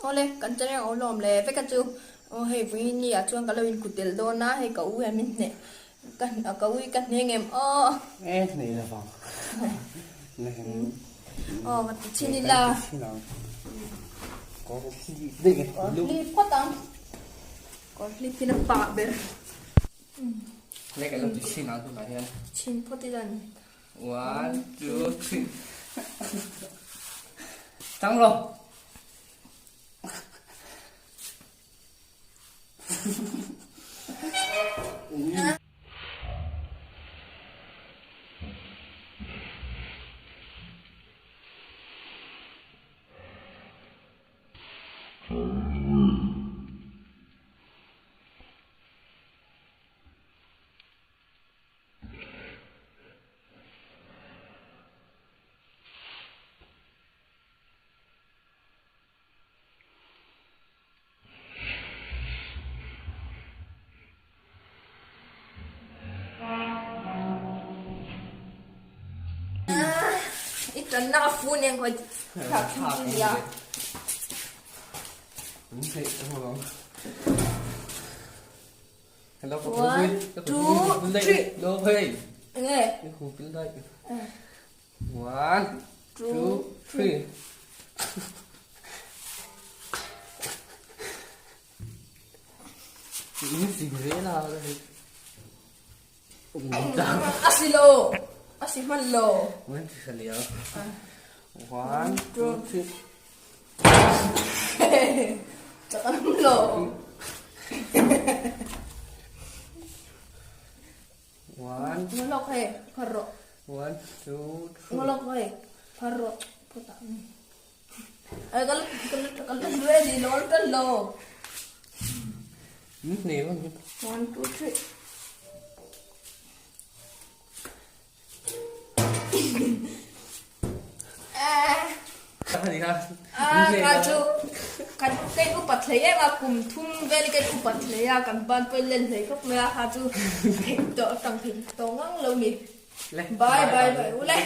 Awle, kan channel awm lawm le vek a chu. Aw hei vawiin ni ah chuan ka lo in kut tel dawn a, hei ka u hian min hneh ka ka u hi ka hne ngem aw. E hneh lo vang. Aw ka ti chhin ila. Kawr hlip daih e. Kawr hlip phawt ang. Kawr hlip hi na pah ber. Le ka lo ti chhin ang tunah hian. Chhin phawt ila ni. One, two, three. Tang lo. I tanna a fu nen khawi thlak thleng chu nia. One, two, three. Enge? One, two, three. A si lo. A si hman lo. One, two, three. Chak an um lo. One. Ngolok hei, phar rawh. One, two, three. Ngolok hei, phar rawh. Phawt ah. Ai ka ka ka la ready lo ka lo. Nei vang. One, two, three. Ka chu kan kai upat hlei em a kum thum vel kan upat hlei a kan ban pawh len hlei khawp mai a kha chu theih tawh tang thei tawh ngang lo ni. Bye bye bye ule.